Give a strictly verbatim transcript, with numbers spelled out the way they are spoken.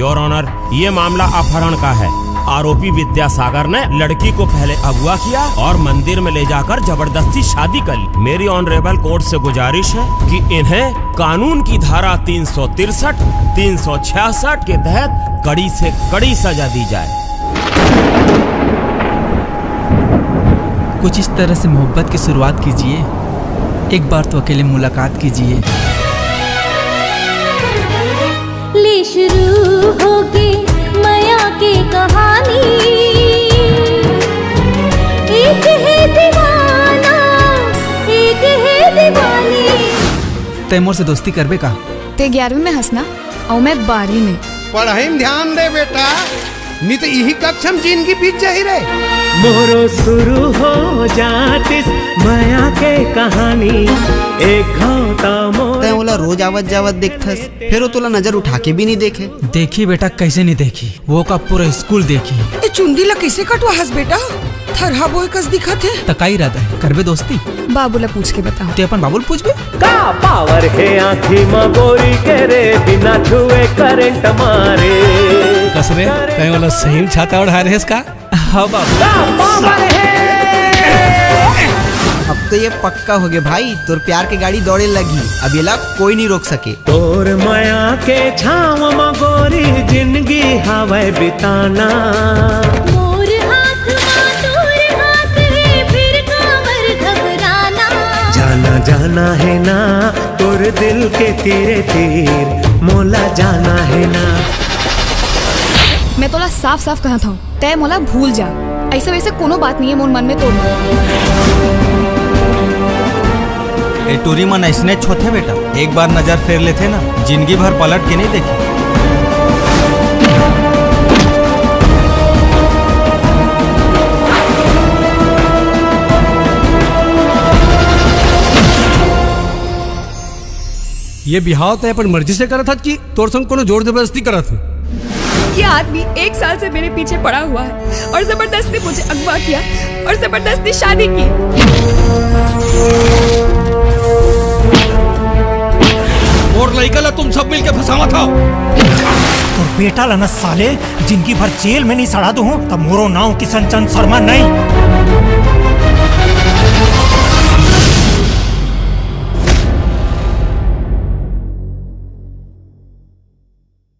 Your honour, ये मामला अपहरण का है। आरोपी विद्यासागर ने लड़की को पहले अगवा किया और मंदिर में ले जाकर जबरदस्ती शादी कर ली। मेरी ऑनरेबल कोर्ट से गुजारिश है कि इन्हें कानून की धारा तीन सौ तिरसठ, तीन सौ छियासठ के तहत कड़ी से कड़ी सजा दी जाए। कुछ इस तरह से मोहब्बत की शुरुआत कीजिए, एक बार तो अकेले मुलाकात कीजिए। ले शुरू होगे मया के कहानी। एक है दीवाना, एक है दीवानी। तै मोर से दोस्ती करबे का? ते ग्यारहवीं में हस ना, अउ मैं बारहवीं में। पढ़ाई में ध्यान दे बेटा, नहीं तो यही कक्षा में जिंदगी बीत जाही रे। मोरो शुरू हो जातिस मया के कहानी। एक घाव त मोर तै ओला रोज आवत जावत देखथस, फेर वो तोला नजर उठा के भी नहीं देखे। देखी बेटा, कैसे नहीं देखी, वो का पूरा स्कूल देखी। ए चुंदी ला कैसे कटवा हस बेटा? थरहा बोए कस दिखत हे। त का इरादा है, करबे दोस्ती? बाबू ला पूछ के बताओ। ते अपन बाबू ला पूछबे? का पावर हे आँखी म गोरी के रे, बिना छुए करंट मारे। कस रे, तैं ओला सही में छाता ओढ़ा रहेस का? हाँ बाबू। का पावर हे? अब तो ये पक्का हो गया भाई, तोर प्यार के गाड़ी दौड़े लगी, अब ये ला कोई नहीं रोक सके। तोर मया के छाँव म गोरी जिंदगी हवय बिताना। मोर हाथ मा तोर हाथ हे, फिर काबर घबराना। जाना जाना हे ना तोर दिल के तीरे तीर, मोला जाना हे ना। मैं तोला साफ साफ कहत हूँ, तै मोला भूल जा। ऐसे वैसे कोनो बात नहीं है मोर मन में तोर। ए टूरी मन अइसनेच होथे बेटा, एक बार नजर फेर लेथे ना, जिंदगी भर पलट के नहीं देखे। ये बिहाव तै अपन मर्जी से करत हस कि तोर संग कोनो जोर जबरदस्ती करत हे? ये आदमी एक साल से मेरे पीछे पड़ा हुआ है और जबरदस्ती मुझे अगवा किया और जबरदस्ती शादी की। मोर लइका ला तुम सब मिलके फंसावत हव। तोर बेटा ला न साले जिंदगी भर जेल में नहीं सड़ा दूं, त मोरो नाव किशन चंद शर्मा नहीं।